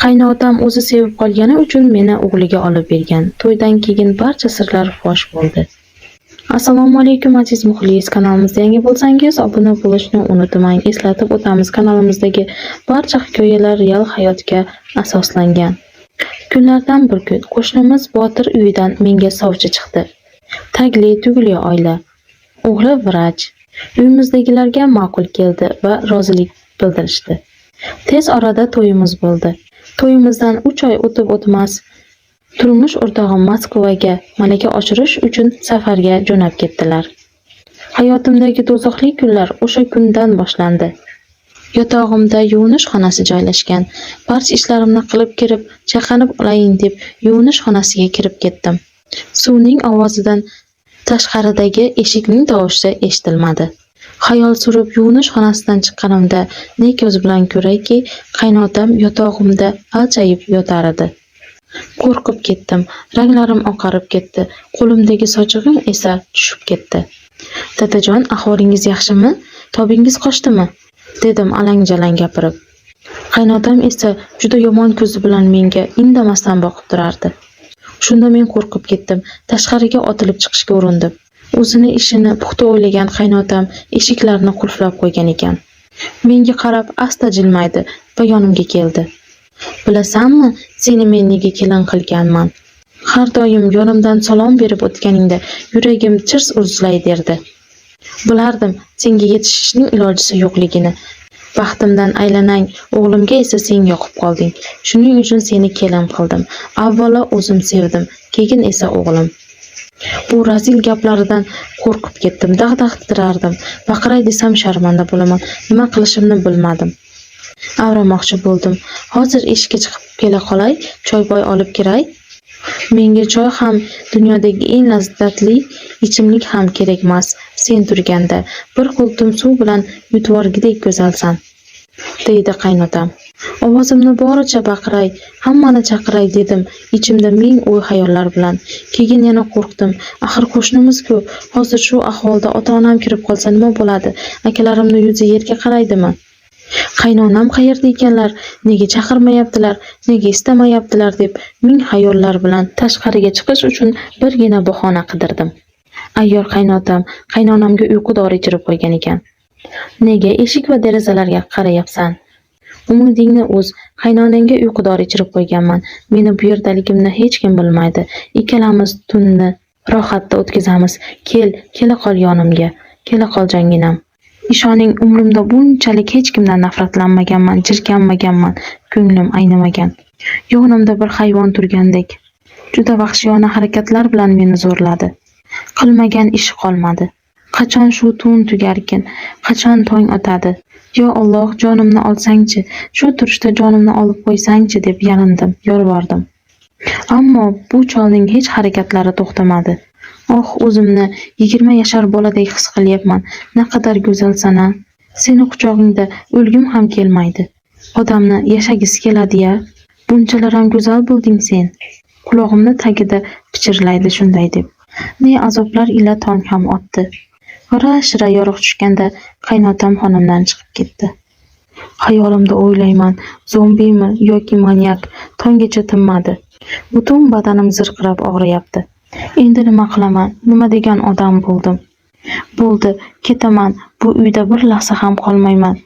Qaynotam o'zi sevib qolgani uchun meni o'g'liga olib bergan. To'ydan keyin barcha sirlar fosh bo'ldi. Assalomu alaykum aziz muxlis, kanalimizda yangi bo'lsangiz obuna bo'lishni unutmang. Eslatib o'tamiz, kanalimizdagi barcha hikoyalar real hayotga asoslangan. Kunlardan bir kun qo'shnimiz Botir uyidan menga sovchi chiqdi. Tagli tugli oila. O'g'li vrach. Uyimizdagilarga ma'qul keldi va rozilik bildirishdi. Tez orada to'yimiz bo'ldi. To'yimizdan 3 oy o'tib o'tmas turmush o'rtog'im Moskvaga malaka oshirish uchun safarga jo'nab ketdilar. Hayotimdagi do'zaxli kunlar o'sha kundan boshlandi. Yotog'imda yuvinish xonasi joylashgan. Barcha ishlarimni qilib kirib, chayqanib olayin deb yuvinish xonasiga kirib ketdim. Suvning ovozidan tashqaridagi eshikning tovushi eshitilmadi. Xayol surib yuvinish xonasidan chiqqanimda ne ko'z bilan ko'rayki, qaynotam yotog'imda alchayib yotar edi. Qo'rqib ketdim, ranglarim oqarib ketdi, qo'limdagi sochig'im esa tushib ketdi. Dadajon, ahvolingiz yaxshimi? Tobingiz qochdimi? Dedim alang-jalang gapirib. Qaynotam esa juda yomon ko'zi bilan menga indamasdan boqib turardi. Shunda men qo'rqib ketdim, tashqariga otilib chiqishga urindim. O'zini ishini puxta o'ylagan qaynotam eshiklarni qulflab qo'ygan ekan. Menga qarab asta jilmaydi va yonimga keldi. Bilasanmi, seni men nega kelin qilganman? Har doim yonimdan salom berib o'tganingda yuragim chirs uzlay derdi. Bilardim, senga yetishishning ilojisi yo'qligini. Baxtimdan aylanang, o'g'limga esa sen yoqib qolding. Shuning uchun seni kelin qildim. Avvalo o'zim sevdim, keyin esa o'g'lim. Bu razil gaplaridan qo'rqib ketdim, dag'-dag' titrardim. Baqiray desam sharmanda bo'laman. Nima qilishimni bilmadim. Avramoqchi bo'ldim. Hozir eshikka chiqib kela qolay, choy-poy olib kiray. Menga choy ham, dunyodagi eng lazzatli ichimlik ham kerakmas. Sen turganda bir qultum suv bilan yutvorgidek go'zalsan, deydi qaynotam. Ovozimni boricha baqiray, hammani chaqiray dedim ichimda ming o'y-xayollar bilan. Keyin yana qo'rqdim. Axir qo'shnimiz-ku, hozir shu ahvolda ota-onam kirib qolsa nima bo'ladi? Akalarimni yuzi yerga qaraydimi? Qaynonam qayerda ekanlar? Nega chaqirmayaptilar? Nega istamayaptilar deb ming xayollar bilan tashqariga chiqish uchun birgina bahona qidirdim. Ayyor qaynotam qaynonamga uyqu dori ichirib qo'ygan ekan. Nega eshik va derazalarga qarayapsan? Umidingni uz, qaynonangga uyqu dori ichirib qo'yganman. Meni bu yerdaligimni hech kim bilmaydi. Ikkalamiz tunni rohatda o'tkazamiz. Kel, kela qol yonimga. Kela qol jonginam. Ishoning, umrimda bunchalik hech kimdan nafratlanmaganman, jirkanmaganman, ko'nglim aynamagan. Yonimda bir hayvon turgandek. Juda vahshiyona harakatlar bilan meni zo'rladi. Qilmagan ishi qolmadi. Qachon shu tun tugarkin? Qachon tong otadi? Yo Alloh, jonimni olsangchi, shu turishda jonimni olib qo'ysangchi deb yalindim, yolvordim. Ammo bu cholning hech harakatlari to'xtamadi. Oh, o'zimni 20 yashar boladek his qilyapman. Naqadar go'zalsan-a? Seni quchog'ingda o'lgim ham kelmaydi. Odamni yashagisi keladi-ya. Bunchalar ham go'zal bo'lding sen. Qulog'imni tagida pichirlaydi shunday deb. Ne azoblar ila tong ham otdi. G'ira-shira yorug' tushganda qaynotam xonamdan chiqib ketdi. Xayolimda o'ylayman, zombimi yoki manyak, tonggacha tinmadi. Butun badanim zirqirab og'riyapti. Endi nima qilaman? Nima degan odam bo'ldim? Bo'ldi, ketaman, bu uyda bir lahza ham qolmayman.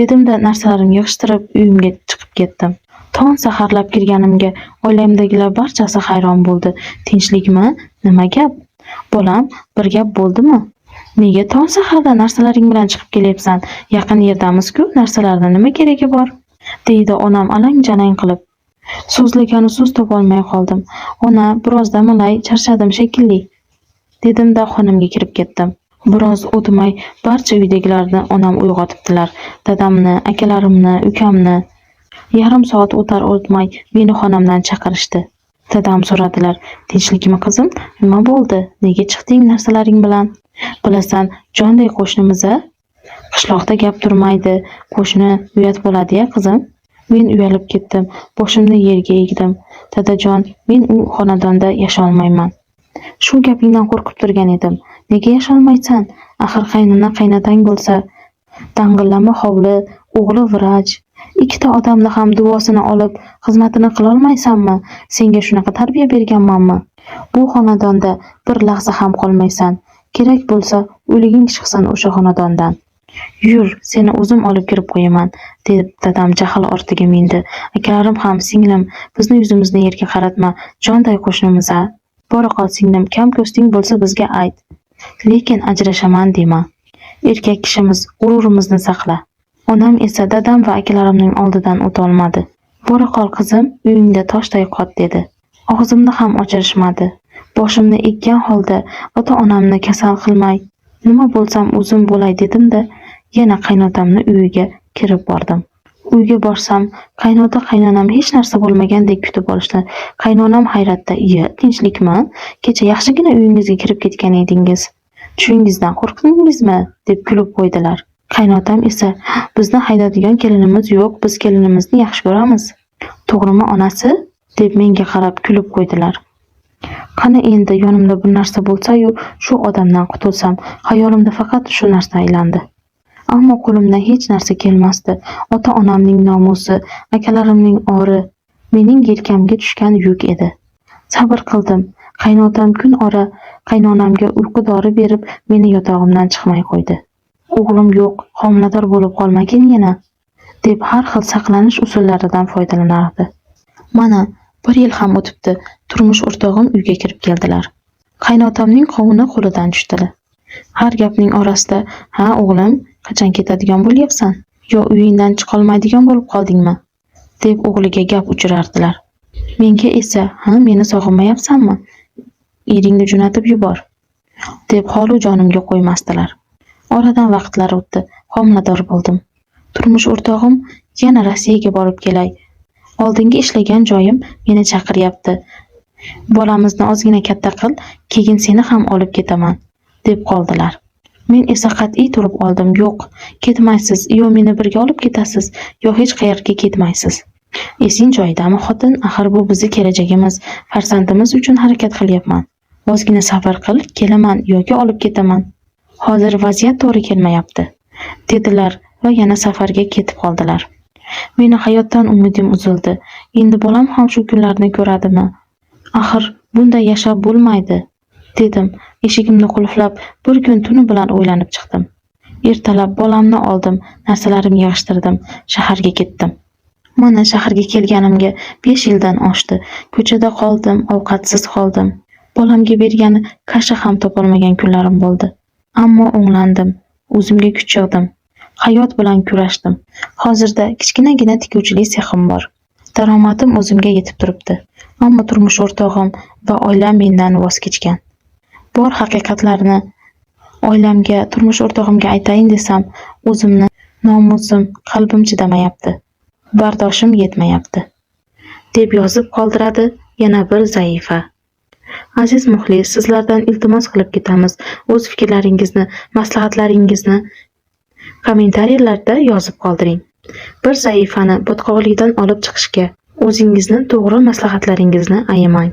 Dedim-da narsalarimni yig'ishtirib uyimga chiqib ketdim. Tong saharlab kirganimga oilamdagilar barchasi hayron bo'ldi. Tinchlikmi? Nima gap? Bolam, bir gap bo'ldimi? Nega tong saharda narsalaring bilan chiqib kelyapsan? Yaqin yerdamiz-ku, narsalarni nima keragi bor? Deydi onam alang-jalang qilib. So'zlagani so'z topolmay qoldim. Ona, biroz dam olay, charchadim shekilli. Dedim-da xonamga kirib ketdim. Biroz o'tmay barcha uydagilarni onam uyg'otibdilar. Dadamni, akalarimni, ukamni. Yarim soat o'tar o'tmay meni xonamdan chaqirishdi. Dadam so'radilar: "Tinchlikmi qizim? Nima bo'ldi? Nega chiqding narsalaring bilan?" Bilasan, jonday qo'shnimiz-a? Qishloqda gap turmaydi. Qo'shni uyat bo'ladi-ya qizim. Men uyalib ketdim, boshimni yerga egdim. Dadajon, men u xonadonda yasholmayman. Shu gapingdan qo'rqib turgan edim. Nega yasholmaysan? Axir qaynona qaynotang bo'lsa, dang'illama hovli, o'g'li vrach. Ikkita odamni ham duosini olib, xizmatini qilolmaysanmi? Senga shunaqa tarbiya berganmanmi? Bu xonadonda bir lahza ham qolmaysan. Kerak bo'lsa, o'liging chiqsin o'sha xonadondan. Yur, seni o'zim olib kirib qo'yaman, deb dadam jahl ortiga mindi. Akalarim ham, singlim, bizni yuzimizni yerga qaratma, jonday qo'shnimiz-a. Bora qol singlim, kam ko'sting bo'lsa bizga ayt. Lekin ajrashaman dema. Erkak kishimiz, g'ururimizni saqla. Onam esa dadam va akalarimning oldidan o'tolmadi. Bora qol qizim, uyingda toshday qot, dedi. Og'zimni ham ochirishmadi. Boshimni eggan holda ota-onamni kasal qilmay, nima bo'lsam o'zim bo'lay dedim-da, yana qaynotamni uyiga kirib bordim. Uyga borsam, qaynota qaynonam hech narsa bo'lmagandek kutib olishdi. Qaynonam hayratda: "Iya, tinchlikmi? Kecha yaxshigina uyingizga kirib ketgan edingiz. Tushingizdan qo'rqdingizmi?" deb kulib qo'ydilar. Qaynotam esa: "Bizni haydaydigan kelinimiz yo'q, biz kelinimizni yaxshi ko'ramiz. To'g'rimi onasi?" deb menga qarab kulib qo'ydilar. Qani endi yonimda bir narsa bo'lsa-yu, shu odamdan qutulsam, xayolimda faqat shu narsa aylandi. Ammo qo'limdan hech narsa kelmasdi. Ota-onamning nomusi, akalarimning ori mening yelkamga tushgan yuk edi. Sabr qildim. Qaynotam kun ora qaynonamga uyqu dori berib, meni yotog'imdan chiqmay qo'ydi. O'g'lim yo'q, homilador bo'lib qolmagin yana, deb har xil saqlanish usullaridan foydalanardi. Mana bir yil ham o'tibdi, turmush o'rtog'im uyga kirib keldilar. Qaynotamning qovuni qo'lidan tushdi. Har gapning orasida: "Ha, o'g'lim, qachon ketadigan bo'lyapsan? Yo uyingdan chiqolmaydigan bo'lib qoldingmi?" deb o'g'liga gap uchirardilar. Menga esa: "Ha, meni sog'inmayapsanmi? Eringni jo'natib yubor", deb holu jonimga qo'ymasdilar. Oradan vaqtlar o'tdi, homilador bo'ldim. Turmush o'rtog'im yana Rossiyaga borib kelay. Oldingi ishlagan joyim meni chaqiryapti. Bolamizni ozgina katta qil, keyin seni ham olib ketaman, deb qoldilar. Men esa qat'iy turib oldim: "Yo'q, ketmaysiz, yo meni birga olib ketasiz, yo hech qayerga ketmaysiz." Esing joyidami, xotin? Axir bu bizni kelajagimiz, farzandimiz uchun harakat qilyapman. Ozgina sabr qil, kelaman yoki olib ketaman. Hozir vaziyat to'g'ri kelmayapti, dedilar va yana safarga ketib qoldilar. Meni hayotdan umidim uzildi. Endi bolam ham shu kunlarni ko'radimi? Axir bunday yashab bo'lmaydi, dedim. Eshigimni qulflab, bir kun tuni bilan o'ylanib chiqdim. Ertalab bolamni oldim, narsalarimni yig'ishtirdim, shaharga ketdim. Mana shaharga kelganimga 5 yildan oshdi. Ko'chada qoldim, ovqatsiz qoldim. Bolamga bergani kasha ham topolmagan kunlarim bo'ldi. Ammo o'nglandim, o'zimga kuch yig'dim. Hayot bilan kurashdim. Hozirda kichkinagina tikuvchilik sexim bor. Daromadim o'zimga yetib turibdi. Ammo turmush o'rtog'im va oilam mendan voz kechgan. Bor haqiqatlarni oilamga, turmush o'rtog'imga aytayin desam, o'zimni nomusim, qalbim chidamayapti. Bardoshim yetmayapti, deb yozib qoldiradi yana bir zaifa. Aziz muxlis, sizlardan iltimos qilib ketamiz. O'z fikrlaringizni, maslahatlaringizni kommentariyalarda yozib qoldiring. Bir zaifani botqoqlikdan olib chiqishga o'zingizni to'g'ri maslahatlaringizni ayamang.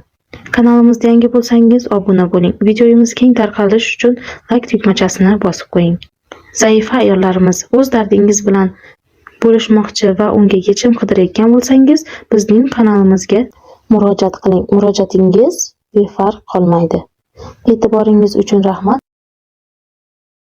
Kanalimizda yangi bo'lsangiz obuna bo'ling. Videomiz keng tarqalishi uchun like tugmachasini bosib qo'ying. Zaifa ayollarimiz, o'z dardingiz bilan bo'lishmoqchi va unga yechim qidirayotgan bo'lsangiz, bizning kanalimizga murojaat qiling. Murojaatingiz befarq qolmaydi. E'tiboringiz uchun rahmat.